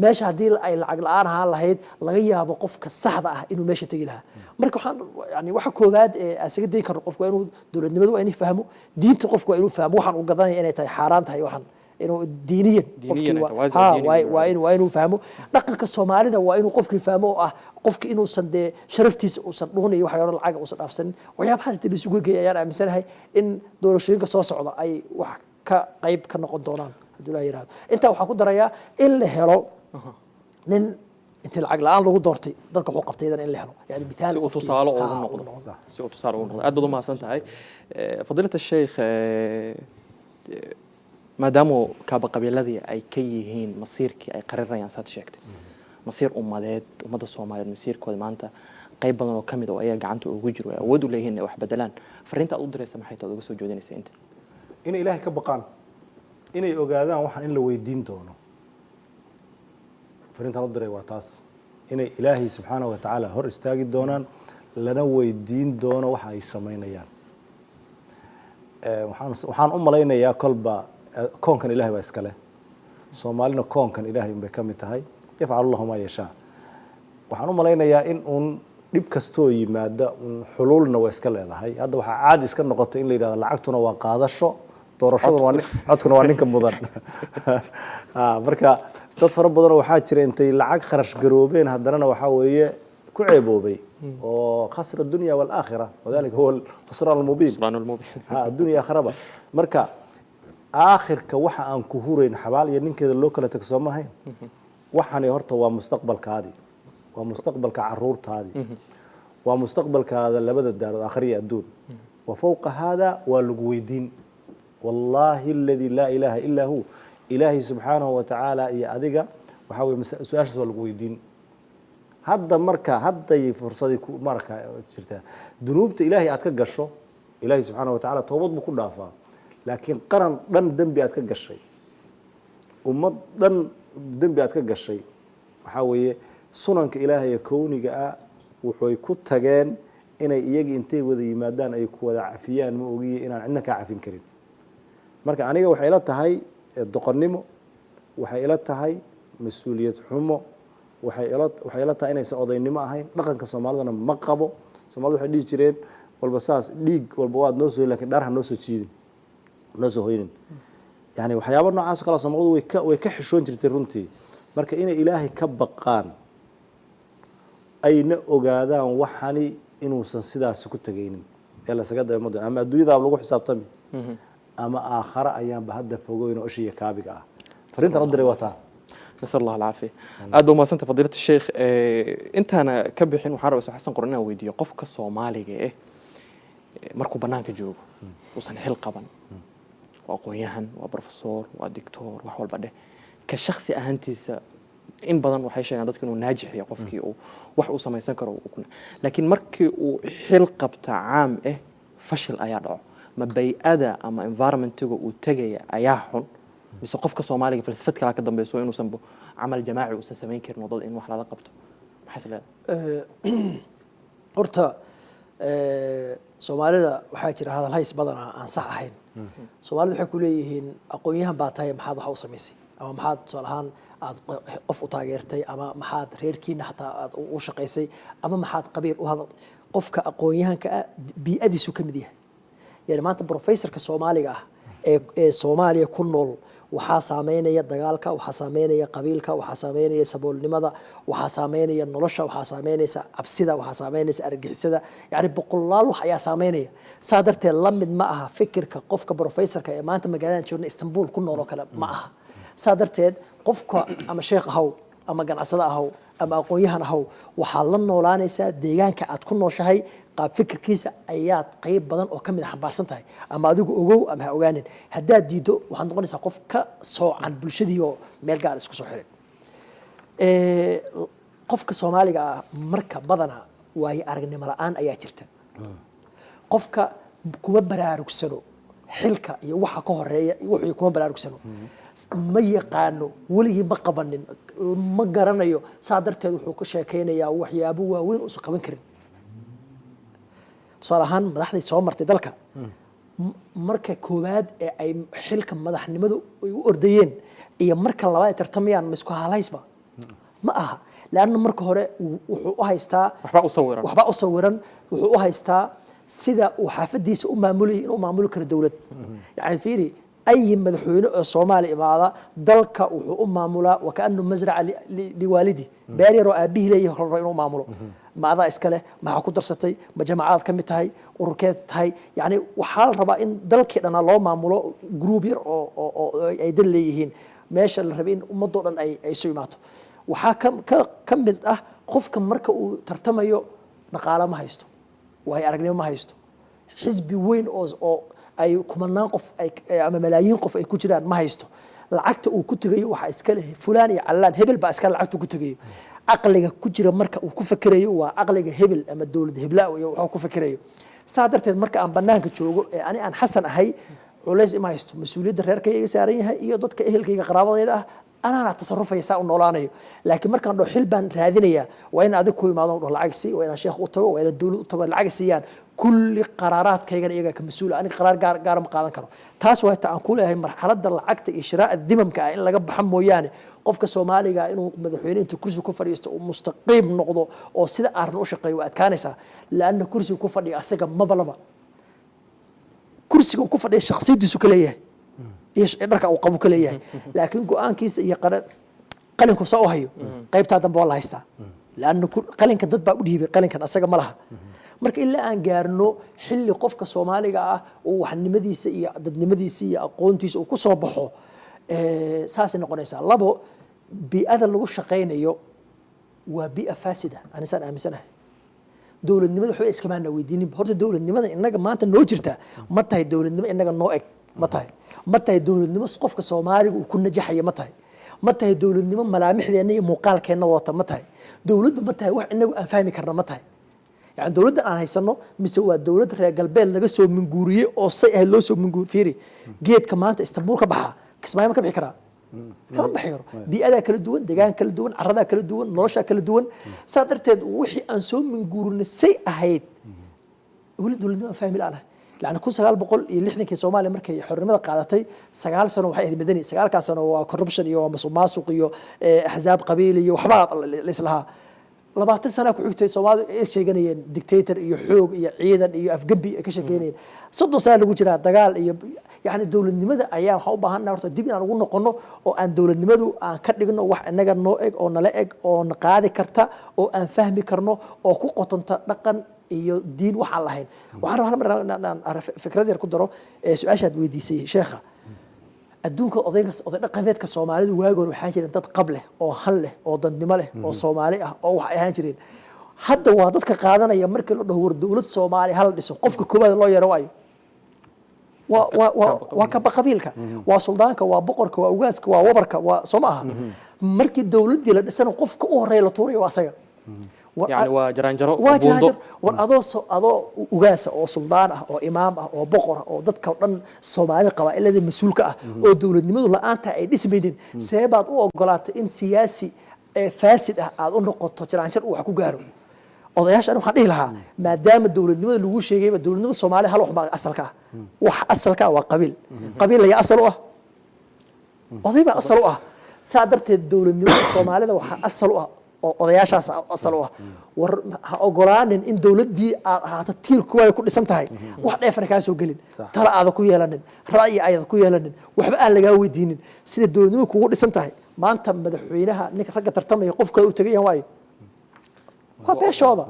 Meesha haddii ay lacag la'aan ahaan lahayd, laga yaabo qofka saxda ah inuu meesha tegi lahaa. Marka waxaan, yani waxa koowaad ee aan isaga dayi karno, qofku waa inuu dowladnimadu waa inuu fahmo, diinta qofku waa inuu fahmo, waxaan uu gadanaya inay tahay xaaraan tahay, waxaan inuu diiniyan Diiniyan qofkii ay tahay, waasic diini waa inuu fahmo. Dhaqanka Soomaalida waa inuu qofkii fahmo, oo ah qofki inuusan dee sharaftiisa uusan dhuunayo waxyaalo lacaga uusan dhaafsanin. Waxyaabahaas dee la isugu geeyay ayaan aaminsanahay in doorashooyinka soo socda ay wax ka qayb ka noqon doonaan, hadduu Ilaah yiraahdo. Intaa waxaan ku darayaa in la helo nin intii lacag la'aan lagu doortay dadka wuxuu qabtay in la helo, yani mithaal si uu qofkii- tusaale ugu ugu noqdo, si uu tusaale ugu noqdo. Aad baad u mahadsan tahay. Fadiilata sheikh, maadaama kaaba qabiiladii ay ka yihiin masiirkii ay qarinayaan, saad sheegtay, masiir ummadeed, ummadda Soomaaliyeed masiirkooda maanta qayb badan oo ka mid oo ayaga gacanta ugu jiro, ay awood u leeyihiin inay wax bedelaan, fariinta aad u diraysa maxay tahay, uga soo jeedinaysa inta? Inay Ilaahay ka baqaan, inay ogaadaan waxaan in la weydiin doono. Fariintaan u diray waa taas, inay Ilaahay subxaanahu wa tacaala hor istaagi doonaan, lana weydiin doono waxa ay samaynayaan. Waxaan u malaynayaa kolba koonkan Ilahay baa iskale, Soomaalina koonkan Ilahay unbay ka mid tahay. Yafcalu Allahu maa yashaa. Waxaan u malaynayaa in uun dhib kastoo yimaada un xuluulna waa iska leedahay. Hadda waxaa caadi iska noqotay in la yidhahdo lacagtuna waa qaadasho, doorashaduna waa codkuna waa ninka mudan. Marka dad fara badanoo waxaa jira intay lacag kharash garoobeen haddanana waxaa weeye ku ceeboobay oo khasra dunya waalaakhira, wadalika huwa alkhusraan almubiin. Khusraan almubiin. Ha, addunya aakhiraba. Marka aakhirka waxa aan ku hurayn xabaal iyo ninkeeda loo kala tag soo mahayn. Waxani horta waa mustaqbalkaadii, waa mustaqbalka caruurtaadii, waa mustaqbalkaada labada daarood, aakhir iyo adduun. Wa fowqa haada waa lagu weydiin. Wallaahi aladi laa ilaaha illaa hu, Ilaahay subxaanahu wa tacaala iyo adiga waxaa weye su-aashaas waa lagu weydiin. Hadda marka hadday fursadii ku marka jirtaa, dunuubta Ilaahay aad ka gasho, Ilaahay subxaanahu wa tacaala toobad buu ku dhaafaa, laakiin qaran dhan dembi aad ka gashay, ummad dhan dembi aad ka gashay, waxaa weeye sunanka Ilaahay ee kowniga ah wuxuy ku tageen. Inay iyagii intay wada yimaadaan ay ku wada cafiyaan, ma ogiye inaan cidna kaa cafin karin. Marka aniga waxay ila tahay doqonnimo, waxay ila tahay mas-uuliyad xumo, waxay ila tahay inaysan odaynimo ahayn. Dhaqanka Soomaalidana ma qabo. Soomaalida waxay dhihi jireen walba saas dhiig walba waad noo soo, lakin dhaar ha noo soo jiidin, noo soo hoynin. Yani waxyaaba noocaas oo kale Soomaalidu way ka xishoon jirtay runtii. Marka inay Ilaahay ka baqaan, ayna ogaadaan waxani inuusan sidaasi ku tegaynin ee lasaga daba doon, ama adduunyadaaba lagu xisaabtami ama aakhare ayaanba hadda fogoyn oo ishiya kaabiga ah. Fariintan u diray wataa. نسأل الله العافية. Aad baa umahadsanta, fadiilata sheekh. Intaana ka bixin, waxaan rabaa Xasan Qoran inaan weydiiyo: qofka Soomaaliga eh markuu bannaanka joogo, uusan xil qaban, waa aqoon-yahan, waa professor, waa doctor, wax walba dheh, ka shakhsi ahaantiisa in badan waxay sheegaan dadka inuu naajix yahay, qofkii uu wax uu samaysan karo laakiin markii uu xil qabta caam eh fashil ayaa dhaco. Ma bay-ada ama environmentiga uu tegaya ayaa xun, mise qofka Soomaaliga falsafad kalaa ka dambeyso, inuusan camal jamaaci uusan samayn karin oo dad in wax lala qabto? Maxaa is leedahay? Horta Soomaalida waxaa jira hadal hays badan aan sax ahayn. Soomaalida waxay ku leeyihiin, aqoon-yahan baa tahay, maxaad wax u samaysay, ama maxaad tusaale ahaan aad qof u taageertay, ama maxaad reerkiina xataa aad u shaqaysay, ama maxaad qabiil u hadal. Qofka aqoon-yahanka ah bii'adiisu ka mid yahay. Yani maanta professorka Soomaaliga ah ee Soomaaliya ku nool waxaa saameynaya dagaalka, waxaa saameynaya qabiilka, waxaa saameynaya saboolnimada, waxaa saameynaya nolosha, waxaa saameynaysa cabsida, waxaa saameynaysa argagixisada. Yani boqolaal wax ayaa saameynaya. Saa darteed la mid ma aha fikirka qofka professorka ee maanta magaaladan joogna Istanbul ku nool oo kale ma aha. Saa darteed qofka ama sheekh ahaw ama ganacsade ahaw ama aqoon-yahan ahaw, waxaad la noolaanaysaa deegaanka aad ku nooshahay. Qaab fikirkiisa ayaad qayb badan oo ka mid a xambaarsan tahay, ama adigu ogow ama ha ogaanin. Haddaad diiddo, waxaad noqonaysaa qof ka soocan bulshadii oo meel gaar isku soo xiray. Qofka Soomaaliga ah marka badanaa waayo aragnimo la-aan ayaa jirta. Qofka kuma baraarugsano xilka iyo waxa ka horeeya iyo wuxuu kuma baraarugsano, ma yaqaano, weligii ma qabanin, ma garanayo. Saa darteed wuxuu ka sheekaynayaa waxyaabo waaweyn uusan qaban karin. Tusaale ahaan, madaxdii soo martay dalka, marka koowaad ee ay xilka madaxnimadu ay u ordayeen iyo marka labaad ay tartamayaan, ma isku halaysba ma aha. Leanna marka hore wuxuu u haystaa waxbaa u sawiran. Waxbaa u sawiran. Wuxuu u haystaa sida uu xaafadiisa u maamulayay inuu maamuli karo dowlad. Yani fiiri, ayi madaxweyne oo Soomaaliya imaada, dalka wuxuu u maamulaa wakaanu mazraca liwaalidi, beer yaroo aabihii leeyahay rabo inuu maamulo. Ma adaa iska leh? Maxaa ku darsatay? Ma jamaacadaad ka mid tahay? Ururkeed tahay? Yani waxaa la rabaa in dalkii dhanaa loo maamulo group yar oo ay dal leeyihiin, meesha la rabay in ummadoo dhan ay isu imaato. Waxaa ka mid ah qofka marka uu tartamayo dhaqaale ma haysto, waayo aragnimo ma haysto, xisbi weyn oo ay kumanaan qof ama malaayiin qof ay ku jiraan ma haysto. Lacagta uu ku tegayo waxaa iska leh fulaan iyo callaan, hebel baa iska lacagta ku tegayo. Caqliga ku jira marka uu ku fakerayo waa caqliga hebel ama dowlad hebla iyo wuxuu ku fakerayo. Saa darteed marka aan banaanka joogo ee ani aan Xasan ahay, culays ima haysto. Mas-uuliyadda reerkayga iga saaran yahay iyo dadka ehelkayga, qaraabadayda ah, anaana tasarufaya, saa u noolaanayo. Laakiin markaan dhaho xil baan raadinayaa, waa in adig ku imaado, dhaho lacag sii, waa inaan sheekh u tago, waa inaan dowlad u tago, lacag siiyaan. Kulli qaraaraadkaygana iyagaa ka mas-uula, aniga qaraar gaar gaara ma qaadan karo. Taas waa ta aan ku leeyahay marxaladda lacagta iyo shiraa'a dimamka ah in laga baxa mooyaane, qofka Soomaaliga inuu madaxweyne intuu kursiga ku fadhiisto uu mustaqiim noqdo oo sida aaran u shaqeeyo waa adkaanaysaa. Laanna kursiga ku fadhiya asaga maba laba, kursiga uu ku fadhiya shakhsiyadiisu ka leeyahay iyo dharka uu qabo ka leeyahay, laakiin go-aankiisa iyo qalinku saa u hayo qaybtaa dambe waa la haystaa. Laanna qalinka dad baa u dhiibay, qalinkan asaga ma laha. Marka ilaa aan gaarno xilli qofka Soomaaliga ah uu waxnimadiisa iyo dadnimadiisa iyo aqoontiisa uu ku soo baxo, saasay noqonaysaa. Labo, bii'ada lagu shaqaynayo waa bii'a faasida. Anisaan aaminsanahay dowladnimada waxba iskamaana weydiinin. Horta dowladnimada innaga maanta noo jirta ma tahay dowladnimo innaga noo eg? Ma tahay? Ma tahay dowladnimo qofka Soomaaliga uu ku najaxaya? Ma tahay? Ma tahay dowladnimo malaamixdeenna iyo muuqaalkeenna wadata? Ma tahay dowladdu? Ma tahay wax inagu aan fahmi karna? Ma tahay yani dowladda aan haysano, mise waa dowlad reer galbeed laga soo minguuriyey oo say ahayd loo soo minguur? Fiiri, geedka maanta Istanbul ka baxaa Kismaayo ma ka bixi karaa? Kama bixi karo. Bii'adaa kala duwan, deegaan kala duwan, caradaa kala duwan, noloshaa kala duwan. Saa darteed wixii aan soo minguurinay say ahayd Weli dowladnimo aan fahmi la'aanahay. Yani 1960-kii Soomaaliya markay xornimada qaadatay, 9 sano waxay ahayd madani. 9-kaas sano waa corruption iyo waa musuq maasuq iyo axzaab qabiil iyo waxbaa laislahaa. 20 sana ku xigtay Soomaalidu ay sheeganayeen dictator iyo xoog iyo ciidan iyo afgembi ay ka sheekeynayeen. 30 sana lagu jiraa dagaal iyo yani dowladnimada ayaa waxaan u baahannaha horta dib inaan ugu noqono oo aan dowladnimadu aan ka dhigno wax inaga noo eg oo nala eg oo na qaadi karta oo aan fahmi karno oo ku qotonta dhaqan iyo diin waxaan lahayn. Waxaan rabaa hal mar inaan fikrad yar ku daro su-aashaad weydiisay sheekha. Adduunka odayga, oday dhaqameedka Soomaalidu waagi hore waxaa jireen dad qab leh oo han leh oo dadnimo leh oo Soomaali ah oo wax ay ahaan jireen. Hadda waa dadka qaadanaya markii la dhaho war dowlad Soomaali hala dhiso, qofka koowaad loo yeero waayo waa kaba qabiilka, waa suldaanka, waa boqorka, waa ugaaska, waa wabarka, waa soo ma aha. Markii dowladdii la dhisana qofka u horeeya la tuurayo waa asaga. Yani waa jaraanjaro. Waa buundo. Jaraanjaro. War adoo adoo ugaasa oo suldaan ah oo imaam ah oo boqor ah oo dadka oo dhan Soomaalida qabaa'ilada mas-uulka ah oo dowladnimadu la-aanta ay dhismaynin, see baad u ogolaatay in siyaasi ee faasid ah aad u noqoto jaraanjar uu wax ku gaaro? Odayaasha ani waxaan dhihi lahaa, maadaama dowladnimada lagu sheegayba dowladnimada Soomaaliya hal wax baa asalka ah. Wax asalka ah waa qabiil. Qabiil ayaa asal u ah, oday baa asal u ah. Saa darteed dowladnimada Soomaalida waxaa asal u ah oo odayaashaas asal u ah. War ha ogolaanin in dowladdii aad ahaato tiir kuwaada ku dhisan tahay, wax dheefana kaa soo gelin, tala aada ku yeelanin, ra'yi ayada ku yeelanin, waxba aan lagaa weydiinin sida dowladnimadu kugu dhisan tahay. Maanta madaxweynaha ninka ragga tartamaya qofka u tegan yahay waayo waa beeshooda.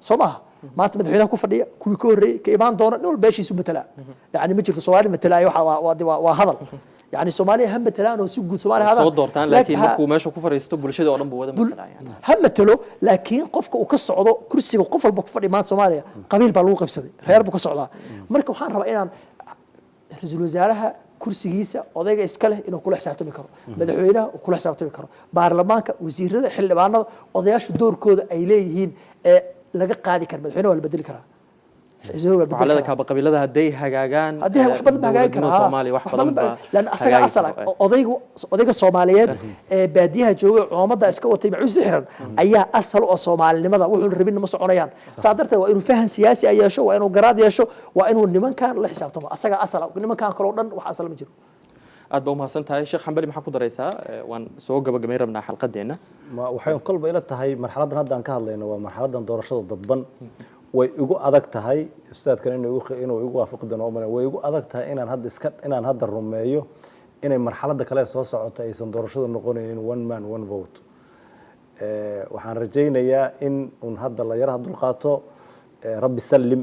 Soo maaha? Maanta madaxweynaha ku fadhiya, kuwii ka horreeyey, ka imaan doona, nin walba beeshiisu matalaa. Yani ma jirto Soomaali matalaayo. Waxa waa hadal. Yani Soomaaliya ha matalaan oo si guud Soomaaliya soo doortaan, laakiin markuu meesha ku fadhiisto bulshada oo dhan buu wada matalaa yani. Ha matalo, laakiin qofka uu ka socdo kursiga, qof walba ku fadhi maanta Soomaaliya qabiil baa lagu qaybsaday, reer buu ka socdaa. Marka waxaan rabaa inaan ra-iisul wasaaraha kursigiisa odayga iska leh inuu kula xisaabtami karo, madaxweynaha uu kula xisaabtami karo, baarlamaanka, wasiirada, xildhibaanada, odayaashu doorkooda ay leeyihiin ee laga qaadi kara. Madaxweynaha waa la bedeli karaa, xisbiga waa la waxaa bedeli leedahay karaa. Kaaba qabiilada hadday hagaagaan haddii wax badan ba hagaagi dowladnimada karaa. Soomaaliya wax badan baa lan asaga hagaagi asala karo. Odaygu, odayga Soomaaliyeed ee baadiyaha joogay, coomada iska watay, macuusi xiran ayaa asal u ah Soomaalinimada. Wuxuu rabin ma soconayaan. Saa darteed waa inuu fahan siyaasi ah yeesho, waa inuu garaad yeesho, waa inuu nimankan la xisaabtamo. Asaga asala, nimankan kaloo dhan wax asala ma jiro. Aad baa umahadsan tahay. Sheekh Xambali, maxaa ku daraysaa? Waan soo gabagabayn rabnaa xalqadeenna. Ma waxay kolba ila tahay marxaladdan hadda aan ka hadlayno waa marxaladdan doorashada dadban. Way igu adag tahay ustaadkan inuu igu waafaqi doono umale. Way igu adag tahay inaan hadda iska inaan hadda rumeeyo inay marxaladda kale soo socota aysan doorashadu noqonaynin one man one vote. Waxaan rajaynayaa in un hadda la yaraha dulqaato, rabbi sallim,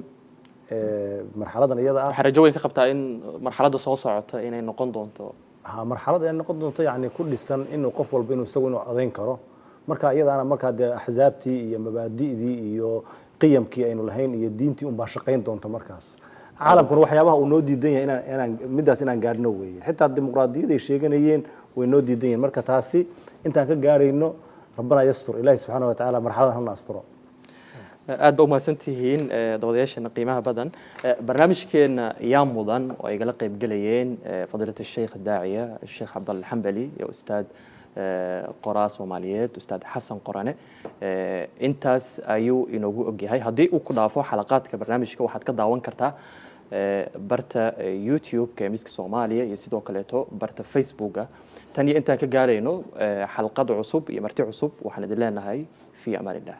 marxaladan iyada ah. Waxaa rajo weyn ka qabtaa in marxaladda soo socota inay noqon doonto ha, marxalad ay noqon doonto, yani ku dhisan inuu qof walba inuu isagu inuu codayn karo. Marka iyadaana markaa dee axsaabtii iyo mabaadi'dii iyo qiyamkii aynu lahayn iyo diintii unbaa shaqayn doonta. Markaas caalamkuna waxyaabaha uu noo diidan yahay inaan middaas inaan gaadhno weeye. Xitaa dimuqraadiyad ay sheeganayeen way noo diidan yihiin. Marka taasi intaan ka gaadhayno, rabbana yastur, Ilaahi subxaana wa tacaala marxaladan hana asturo. Aad ba umahadsan tihiin dabadayaasheena qiimaha badan. Barnaamijkeena yaa mudan oo ay igala qayb gelayeen fadiilat sheikh daaciya Sheekh Cabdalla Xambali iyo ustaad qoraa Soomaaliyeed Ustaad Xasan Qorane, intaas ayuu inoogu ogyahay. Haddii uu ku dhaafo xalaqaadka barnaamijka, waxaad ka daawan kartaa barta YouTube-ka ee Miska Soomaaliya iyo sidoo kaleeto barta Facebooka. Tan iyo intaan ka gaarayno xalqad cusub iyo marti cusub, waxaan idin leenahay fi amaan illah.